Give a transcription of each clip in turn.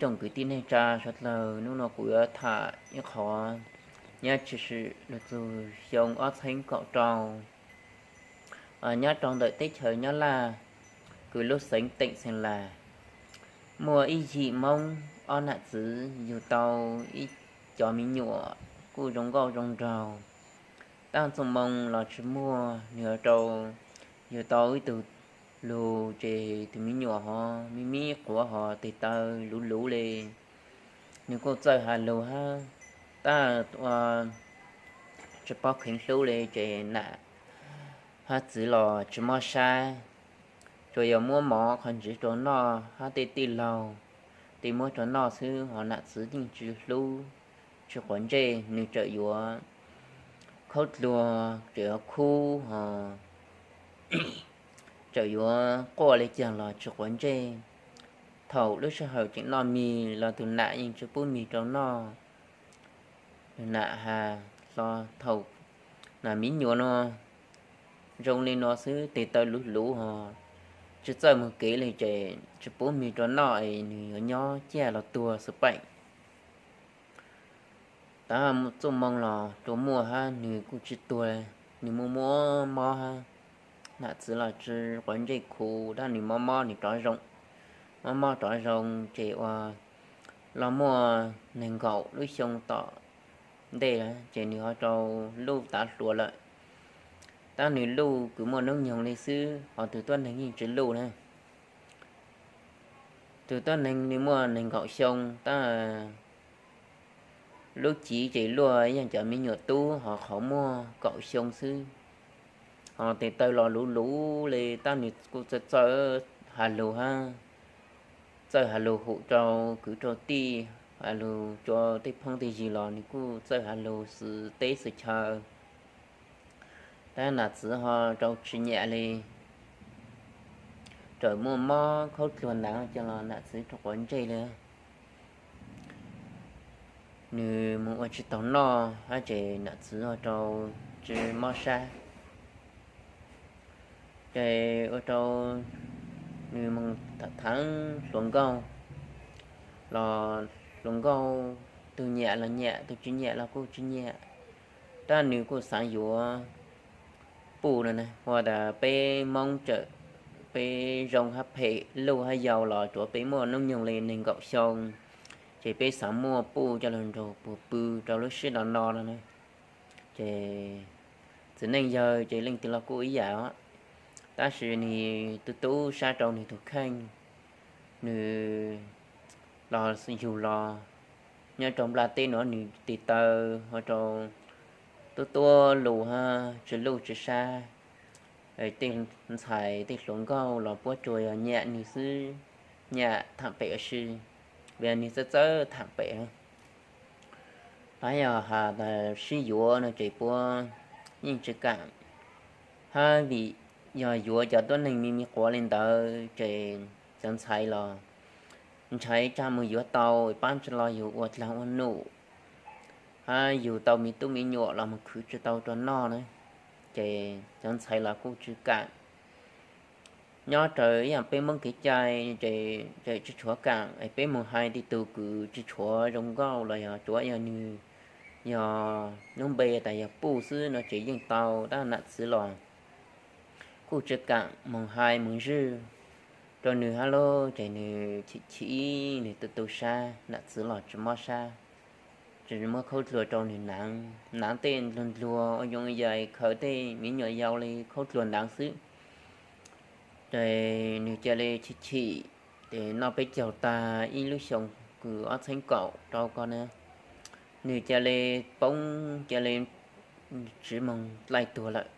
tsoom kwv tij neej tsa sawv dlawg, hnub no kuv yuav tham ib qho nyob tshwm sim lug txug xyoo ob txheeb kaum rau, nyob rau ntawm teb chaws Nyab Laj, kws lub xeev teem Xeem Las, muaj ib yim Moob ob nam txwv yug tau ib cov me nyuam kuj zoo nkauj zoo nraug. Tab txuj moo los tsis muaj, nwg ua rau yug tau ib tug lug ces tus me nyuam ho me me quav ho tes taw luv luv le. Nwg kuj txawj has lug hab, tab ua tsis paub kheev hlub le ces nam hab txwv los tsis mob sab, tsuas yog muab mov qhov ntsis rau noj hab tej tij laug tej muab rau noj xwb, ho nam txwv yeej tsis hlub tsis quav ntsej. Nwg txawm yuav khaub dluag, txawm yuav khub ho txawm yuav quaj le caag los tsis quav ntsej. Thaum lub sij hawm tseem noj mis los tug nam yeej tsis pub mis rau noj. Tug nam has hlo, thaum nam me nyuam no zoo le no xwb, tes taw luv luv ho tsis txawj moog kev le ces tsis pub mis rau noj es nwg yuav nyob ciaj los tuag xwb paim. Tab txuj moo los rua muaj hab nwg kuj tsis tuag, nwg muaj muaj mob hab, nam txwv los tsis quav ntsej khu, tab nwg mob mob nwg rov zoo. Mob mob rov zoo ces ua los muaj neeg nkaum lub xyoo tom ntej lawm ces nwg ho rau luj tav hluas lawm. Tab nwg luj kws muaj noob nyoog le xwb, ho tug tuab neeg yeej tsis luj na. Tug tuab neeg nwg muaj neeg nkaum xyoo, tab lub civ ces luaj ib yam cov me nyuam tub ho qhov muaj kaum xyoo xwb, ho tes taw los luv luv le. Tab nwg kuj txawj txawj has lug hab, txawj has lug hum rau kwv rau tij, has lug rua tej phooj tej ywg los nwg kuj txawj has lug xwm teb xwm chaw. Tab nam txwv ho rau tsis nyam le, txawm muaj mob khaub dluag naav coj los nam txwv rua quav ntsej le. Nwg moog ua tsis taug noj hab ces nam txwv ua rau tsis mob sab. Ces ua rau nwg moog tham hluas nkauj los hluas nkauj tug nyam los nyam, tug tsis nyam los kuj tsis nyam. Tab nwg kuj xaav yuav puj no na, ua tas peb Moob txawm peb zoo hab phem, luj hab yau los tsuav peb muaj noob nyoog le neeg nkaum xyoo, ces peb xaav muaj puj coj lug nrug puag pw rau lub sij hawm no no na. Ces txiv neej yawg ces leej twg los kuj ib yam os, tab sis nwg tu tub sab rau nwg tug kheej, nwg los yug los nyob rau nplaj teb no nwg tes taw ua rau tuab tuab lug hab tsis luj tsis sab. Tej ntxhais tej hluas nkauj los puab tsuas yog nyam nwg xwb, nyam tham pem ua si, vim nwg txawj txawj tham pem. Pab yog has tas sib yuav no ces puab yeej tsis kaam, hab vim yog yuav cov tuab neeg me me quav le ntawd ces cov ntxhais los ntshai tsam mus yuav tau pab tsi los yug ua dlaag ua num, hab yug tau me tub me nyuam los mus khwv tsis tau rua noj na, ces cov ntxhais los kuj tsis kaam. Nyob raws ib yaam peb Moob kev cai ces tsis tshuav kaam es peb moog hais tej tug kws tsis tshuav zoo nkauj los yog tsuav yog nwg yog lub npe tas yog puj xwb no ces yeej tau, tab nam txwv los kuj tsis kaam moog hais moog zwj rau nwg hab lauj, ces nwg chim chim nwg tu tu sab, nam txwv los tsis mob sab, tsis muab khaub dluag rau nwg naav, naav tej dluag dluag ua yoov yais khaws tej me nyuam yau le khaub dluag naav xwb. Ces nwg ca le chim chim, ces noj peb caug tag ib lub xyoo kws ob txheeb kaum rau ko na, nwg ca le poob ca le tsiv moog dlaij tuag lawm.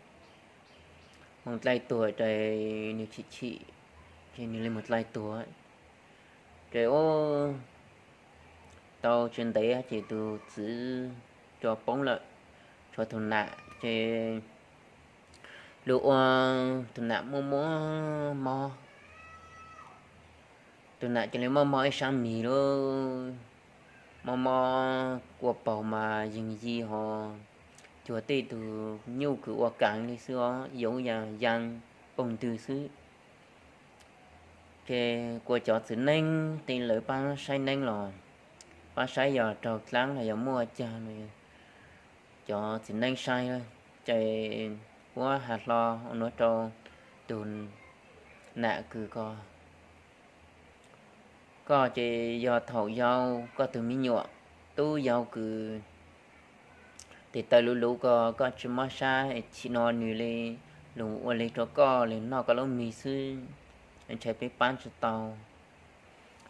Moog dlaij tuag ces nwg chim chim, ces nwg le moog dlaij tuag. Ces ua tau tsis ntev ces tus txwv tso poob lawm, tshuav tug nam ces lug ua tug nam muaj muaj mob. Tug nam ca le mob mob ib saab mis lug, mob mob kua paug mas yeeg yi ho cuag tej tug nyuj kws ua kaav le xwb os, yoov yas yaa poog ntwg xwb. Ces kuas cov txiv neeb tej lawv pab saib neeb los, pab saib yog raug dlaab los yog muaj caag no, cov txiv neeb saib, ces puab has hlo ua nuav rau tug nam kws ko, koj ces yog thaum yau koj tug me nyuam tub yau kws tes taw luv luv ko, koj tsi mob sab, chim no nwg le lug ua le rua koj le noj koj lub mis xwb, ntshai peb paab tsi tau.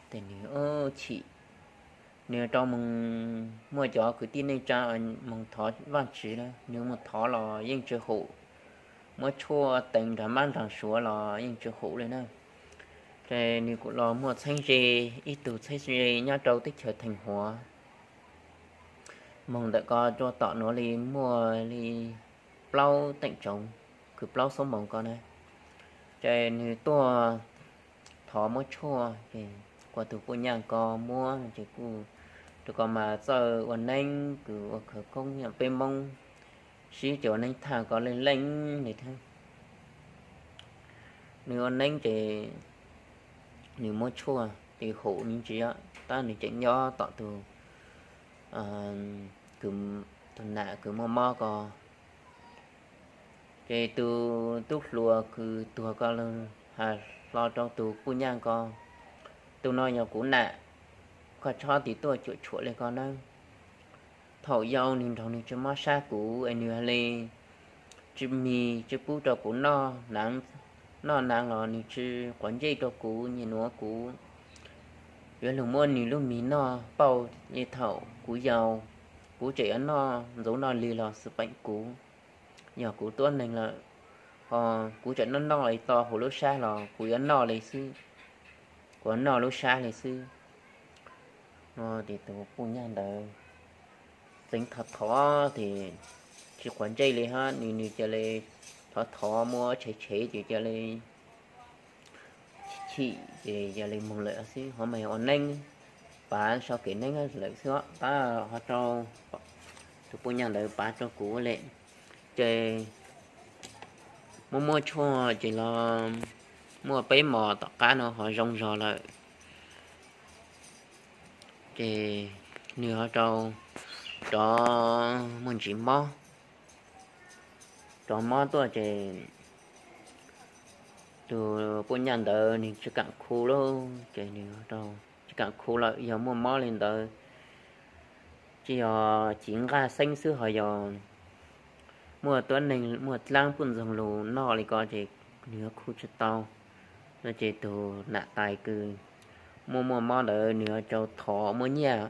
Tes nwg chim, nwg rov moog, muaj cov kwv tij neej tsaa moog thov Vaajtswv na, nwg moog thov los yeej tsi hum, muab tshuaj teev nraag mab nraag suav los yeej tsi hum le na. Ces nwg kuj los muaj txheeb ze, ib tug txheeb ze nyob rau teb chaws Theej Huav, moog ntawm ko rua tom nuav le muaj le plaub teem tsoov, kws plaub xuab moos ko na. Ces nwg tuaj thov muab tshuaj, ces kuas tug puj nyaaj ko muab, ces kuj tug ko mas txawj ua neeb kws ua khawv koob, peb Moob sib cav ua neeb thaj ko leej leej le thiab. Nwg ua neeb ces nwg muab tshuaj ces hum me ntsis, tab nwg tseem nyob tom tug, tug nam kws muaj mob ko. Ces tug tub hluas kws tuag ko has hlo rau tug puj nyaaj ko, tug no yog kuv nam, koj txhob tig tuaj cuam tshuam le ko nawb. Thaum yau nwg nrug nwg tsi mob sab kuv es nwg le tsi mis tsi pub rau kuv noj, noj naav los nwg tsi quav ntsej rau kuv, nyiam nuav kuv yuav lug muab nwg lub mis noj pauj le thaum kuv yau. Kuv tseem yuav noj ntxuv noj lig los xwb peem kuv, yog kuv tuab neeg lawm, ho kuv tseem noj noj le to huv lub sab los kuv yuav noj le xwb, kuv yuav noj lub sab le xwb. Tes tus puj nyaaj ntawd txeev thov thov tes tsi quav ntsej le hab, nwg nwg ca le thov thov muab tshev tshev ces ca le chim ces ca le moog lawm xwb, ho mas yog ua neeb, pav sau kev neeb lawm xwb. Tab ho rau tus puj nyaaj ntawd pav rau kuv le, ces muab muab tshuaj ces los muaj peb mos tom qab no ho zoo zog lawm. Ces nwg ho rau rov muaj ntsis mob, rov mob tuaj ces tus puj nyaaj ntawd nwg tsi kaam khu lawm, ces nwg tsi kaam khu lawm, yog muaj mob le ntawd tsi yog civ nqaj xeeb xwb, ho yog muaj tuab neeg muaj dlaab puj ntxoog lug noj le ko ces nwg yuav khu tsi tau. No ces tus nam tais kws muaj muaj mob ntawd nwg yuav rau thov muab nyiaj,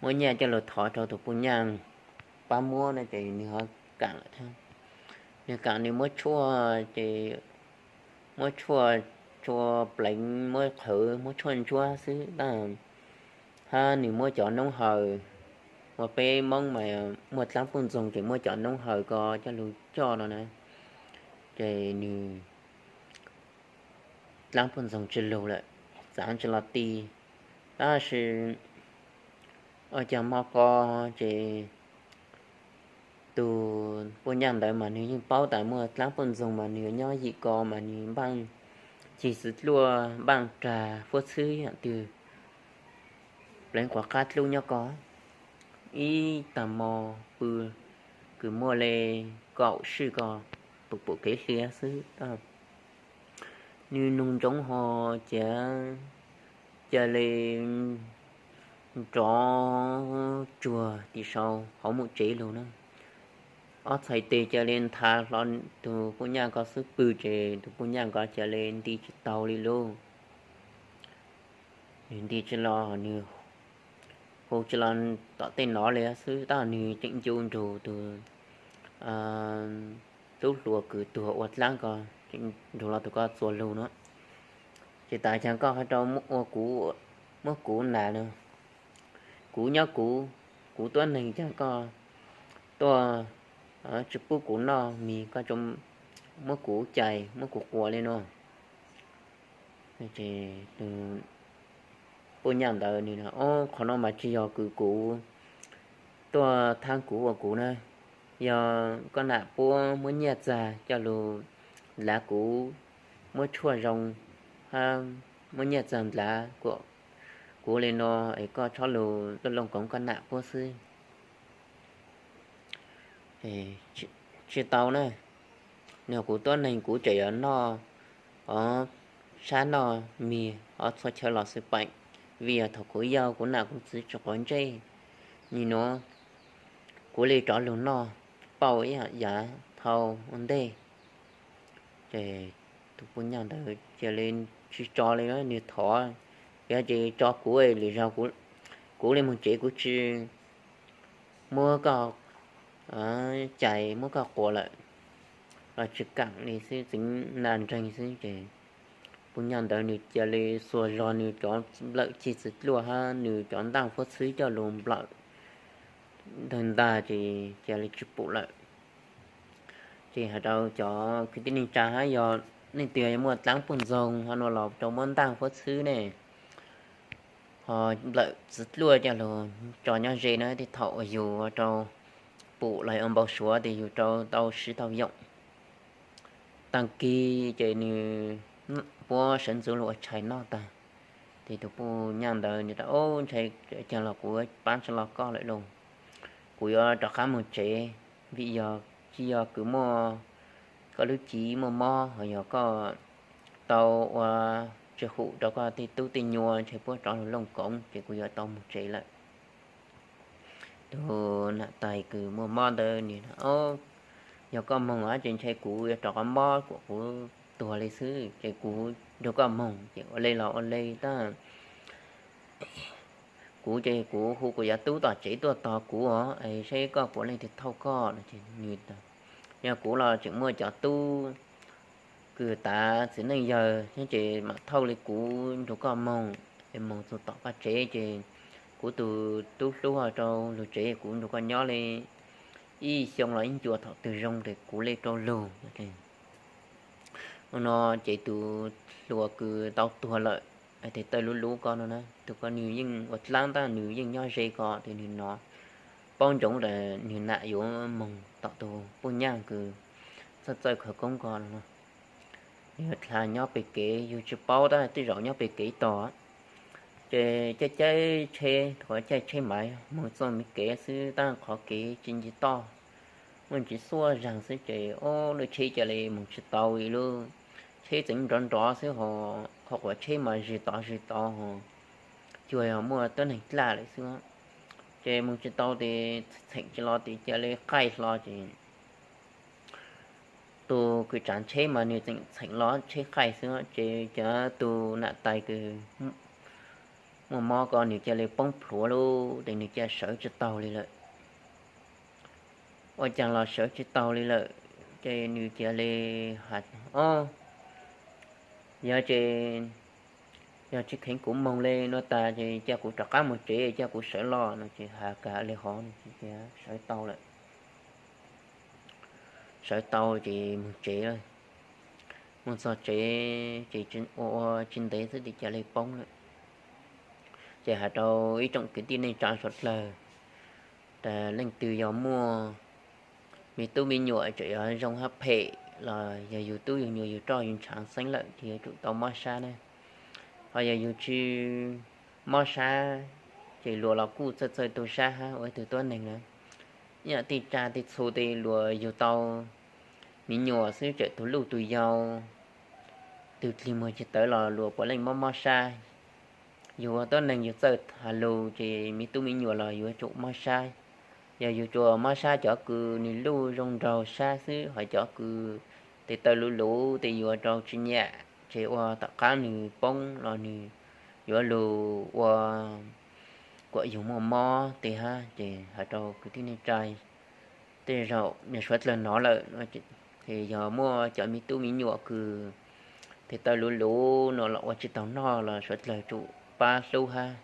muab nyiaj coj lug thov rau tus puj nyaaj pab muab no ces nwg ho kaam lawm thiab. Nwg kaam nwg muab tshuaj ces muab tshuaj, tshuaj pleev, muab qhwv, muab tshuaj ntsuab xwb tab, hab nwg muab cov noob haws, ua peb Moob mas muaj dlaab puj ntxoog ces muab cov noob haws ko coj lug coj no na, ces nwg dlaab puj ntxoog tsi lug lawm, txaav tsi los ti. Tab sis ua caag mo ko ces tus puj nyaaj ntawd mas nwg yeej paub tas muaj dlaab puj ntxoog mas nwg nyob yim ko mas nwg npaaj cig xwm tluaj, npaaj rag fuab txhwb yam twg, pleev quav qab dlub nyob ko. Ib tag mo pw kws muaj le kaum sij ko, pum pum kev hliav xwb. Nwg nug ntsoov ho ca, ca le nrov tsuag tim sau hauv mus tsev lug na. Ob txhais tes ca le ntha hlo tus puj nyaaj ko xwb pw ces tus puj nyaaj ko ca le nti tsi tau li lub. Nwg nti tsi los, nwg hu tsi los tom tej no le xwb, tab nwg tseem ncu nrug tus tub hluas kws tuag ua dlaab ko, tseem nrug los tus ko txuas lug no. Ces tas caag koj ho rau ua kuv, muab kuv nas no, kuv nyob kuv, kuv tuab neeg caag koj tuaj tsi pub kuv noj mis, koj muab kuv cais, muab kuv quas le no. Puj nyaaj ntawd nwg, qhov no mas tsi yog kws kuv tuaj thaab kuv ua kuv na, yog koj nam puab muab nyiaj txag coj lug lav kuv muab tshuaj zoo hab muab nyiaj txag nplav kuas kuv li no es koj txhob lug looj koov koj nam puab xwb. Tsis tau na, nwg kuv tuab neeg kuv tseem yuav noj sab noj mig ob txhua chaw los xwb peem, vim yog thaum kuv yau kuv nam kuv txiv tsis quav ntsej, nim nuav kuv li rov lug noj pauj ib yaam yav dhau ua ntej. Ces tus puj nyaj ntawd cia li tsis tso li, nwg thov, yog ces tso kuv lwm zaug, kuv li moog tsev kuv tsis muab koj cais muab koj quas lawm los tsis kaam li xwb, txiv nam nreeg xwb. Ces puj nyaj ntawd nwg cia li xuas zog nwg cov nplawm cig txiv dluaj hab nwg cov ntaaj fuab txhwb coj lug nplawm ntag ntag ces cia li tsis pum lawm. Ces has rau cov kwv tij neej tsa hab yog leej twg muaj dlaab puj ntxoog ho nua los rau muab ntaaj fuab txhwb ne, ho nplawm txiv dluaj coj lug tso nyob ze na, tej thaum yug rau pum los npau suav tes yug rau tau siv tau yoom. Taag kis ces nwg puab sawv ntxuv lug ua tshais noj taag, ces tus puj nyaj ntawd nwg tas, Ub, ntshai caag los kuv paab tsi los koj lawm lauj, kuv yuav rov qaab moog tsev, vim yog tsis yog kws muaj koj lub civ muaj mob, ho yog koj tau ua tsis hum rau koj tej tub tej nyuam, ntshai puab rov lug looj koov ces kuv yuav tau moog tsev lawm. Tus nam tais kws muaj mob ntawd nwg, Yog koj moog ces ntshai kuv yuav rov qab mob kuas kuv tuag li xwb, ces kuv nrug koj moog ces ua le los ua le tab, kuv ces kuv hu kuv cov tub tom tsev tuaj tos kuv os, es seb koj puav leej twg thauj koj no. Ces nwg tas, Yog kuv los tseem muaj cov tub kws tav txiv neej yawg nyob ces mam thauj li kuv nrug koj moog, es moog txug tom koj tsev ces kuv tus tub hlub ho rau lug tsev, kuv nrug koj nyob li ib xyoo los ib ncua, thaum twg zoo tes kuv le rau lug. Ua no ces tus hluas kws tau tuag lawm, tes taw luv luv ko no na, tus ko nwg yeej ua dlaab tab nwg yeej nyob ze ko, tes nwg nov paub ntsoov tas nwg nam yuav moog tom tus puj nyaj kws txawj txawj khawv koob ko no, nwg dlha nyob pem kev, yug tsis paub tab tej zaum nyob pem kev tog. Ces caij caij tsheb, qhov caij tsheb maiv moog txoj me kev xwb tab qhov kev tsis nce toj, muaj ntsis xuaj zaag xwb ces ob lub tsheb ca le moog tsis tau li lub, tsheb txeev nrov nrov xwb ho, qhov quav tsheb mas zig tod zig tod ho, cuag yog muaj tuab neeg dlaj lawm xwb. Ces moog tsis tau tes txheem tsis los tes ca le qaij hlo ces tus kws tsav tsheb mas nwg tseem txheem los tsheb qaij xwb, ces cov tus nam tais kws muaj mob ko nwg ca le poob plhuav lawm tes nwg ca sawv tsis taug li lawm. Ua caag los sawv tsis taug li lawm, ces nwg ca le has, Ob, yog ces, yog tsis kheev kuv moog le no tas ces ca kuv rov qab moog tsev, ca kuv sawv los no. Ces has kag le hov, sawv tau lawm. Sawv tau ces moog tsev lawm. Moog txog tsev ces ua ua tsis ntev xwb tes ca le poob lawm. Ces has rau ib tsoom kwv tij neej tsa suav dlawg, tas leej twg yog muaj me tub me nyuam tseem yuav zoo hab phem los yog yug tub yug nyuam yug roj yug ntshaav xeeb lawm ces yuav tsum tau mob sab na. Ho yog yug tsis mob sab ces luag los kuj txawj txawj tu sab hab ua ib tug tuab neeg na. Ib yam tej tsa tej txhu tej luag yug tau me nyuam xwb tseem tus luj tus yau, tug dlig muag tsis tawv los luag puav leej mob mob sab. Yug ua tuab neeg yug txawj has lug ces me tub me nyuam los yuav tsum mob sab. Yog yug tsuas mob sab cov kws nwg luj zoo nraug sab xwb, ho cov kws tes taw luv luv tes yuav rau tsis nyam, ces ua tom qab nwg poob los nwg yuav lug ua kuas yug muaj mob tej hab. Ces has rau kwv tij neej tsa tej zaum nyuam suav dlawg nov lawm, ces yog muaj cov me tub me nyuam kws tes taw luv luv no los ua tsis taug noj los suav dlawg tsum pab hlub hab.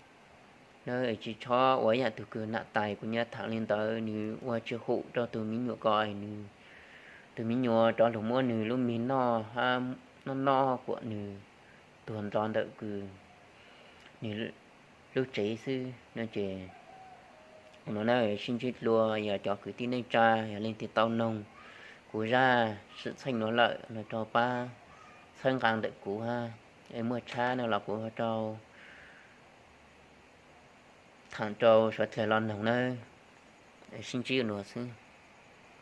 Nws tsis txhob ua ib yam tug kws nam tais kuv nyuam thaam li ntawd, nws ua tsis hum rau tug me nyuam ko, nws, tug me nyuam rov lug muab nws lub mig noj hab noj noj kuas nws tuag nto ntawm kws nws lub tsev xwb no. Ces ua no na, sib ntsib dlua, yog cov kwv tij neej tsa yog leej twg tau noog kuv zaj xwm txheej no lawm los rau pab txhawb nqa ntawm kuv, es muaj tshab no los kuv rau tham rau sawv dlawg los noog nawb. Sib ntsib dua xwb.